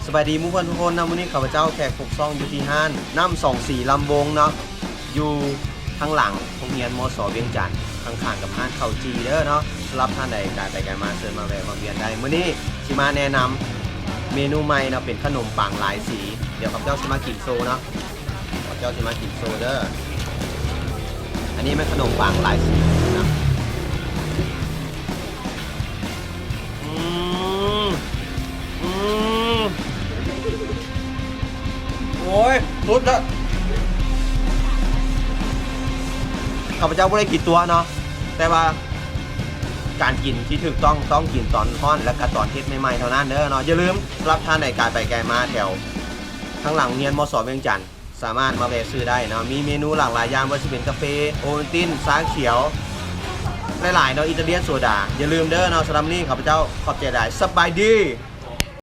ສະບາຍດີໝູ່ເພື່ອນທຸກຄົນເນາະ, ມື້ນີ້ຂ້າພະເຈົ້າແຂກພົກຊ່ອງຢູ່ທີ່ຮ້ານນ້ຳສອງສີລຳວົງເນາະ ຢູ່ທາງຫຼັງໂຮງຮຽນ ມສ ວຽງຈັນ ຂ້າງໆກັບຮ້ານເຂົ້າຈີ່ເດີເນາະ. ສຳລັບທ່ານໃດກາຍໄປກາຍມາ ເຊີນມາແວະມາວຽນໄດ້. ມື້ນີ້ຊິມາແນະນຳເມນູໃໝ່ເນາະ ເປັນຂະໜົມປັງຫຼາຍສີ. ດຽວຂ້າພະເຈົ້າຊິມາກິນໂຊເນາະ, ຂ້າພະເຈົ້າຊິມາກິນໂຊເດີ. ອັນນີ້ແມ່ນຂະໜົມປັງຫຼາຍສີເນາະ. ອືມ ອືມ ໂອ້ຍ ສຸດລະ. ຂ້າພະເຈົ້າບໍ່ໄດ້ກິນຕົວເນາະ ແຕ່ວ່າການກິນທີ່ຖືກຕ້ອງ ຕ້ອງກິນຕອນຮ້ອນ ແລະກະຕອນເຮັດໃໝ່ໆເທົ່ານັ້ນເດີເນາະ. ຢ່າລືມ ສຳລັບທ່ານໃດກາຍໄປກາຍມາແຖວທາງຫຼັງໂຮງຮຽນ ມສ ວຽງຈັນ ສາມາດມາແວະຊື້ໄດ້ເນາະ. ມີເມນູຫຼາກຫຼາຍຢ່າງ ບໍ່ວ່າຊິເປັນກາເຟ, ໂອວັນຕິນ, ຊາຂຽວ ຫຼາຍໆເນາະ, ອິຕາລຽນໂຊດາ. ຢ່າລືມເດີເນາະ. ສຳລັບມື້ນີ້ຂ້າພະເຈົ້າຂອບໃຈຫຼາຍ. ສະບາຍດີ.